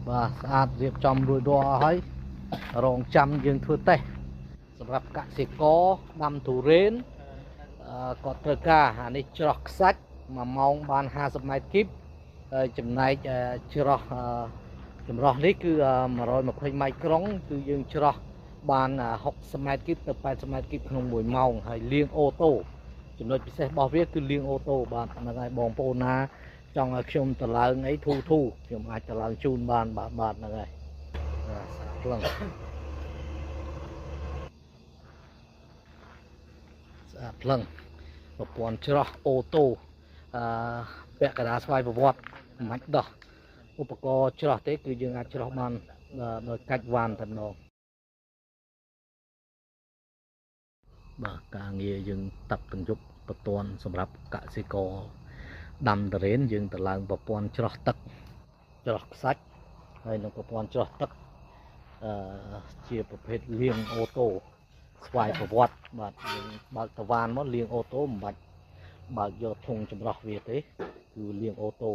បាទស្អាតរៀបចំរួចរាល់អស់ហើយរងចាំយើងធ្វើតេស្តសម្រាប់កសិករដាំទុរេនគាត់ត្រូវការអានេះច្រោះខ្សាច់1ម៉ោងបាន50ម៉ែត្រគីបហើយចំណែកច្រោះចម្រោះនេះគឺ120ម៉ៃក្រុងគឺយើងច្រោះបាន60ម៉ែត្រគីបទៅ80ម៉ែត្រគីបក្នុង1ម៉ោងហើយលាងអូតូចំណុចពិសេសរបស់វាគឺលាងអូតូបាទហ្នឹងហើយបងប្អូនណាចង់ឲ្យខ្ញុំតឡើងអីធូធូខ្ញុំអាចតឡើងជូនបានបាទបាទហ្នឹងហើយបាទស្អាតផ្លឹងស្អាតផ្លឹងប្រព័ន្ធច្រោះអូតូអឺពាក់កណ្ដាលស្វ័យប្រវត្តិមិនបាច់ដោះឧបករណ៍ច្រោះទេគឺយើងអាចច្រោះបានដោយកាច់វ៉ានតែម្ដងបាទការងារយើងតាប់ទាំងយប់ប្រព័ន្ធសម្រាប់កសិករដាំទុរេនយើងទៅឡើងប្រព័ន្ធច្រោះទឹកច្រោះខ្សាច់ហើយនឹងប្រព័ន្ធច្រោះទឹកអឺជាប្រភេទលាងអូតូស្វ័យប្រវត្តិបាទយើងបើកតវ៉ានមកលាងអូតូមិនបាច់បើកយកធុងចម្រោះវាទេគឺលាងអូតូ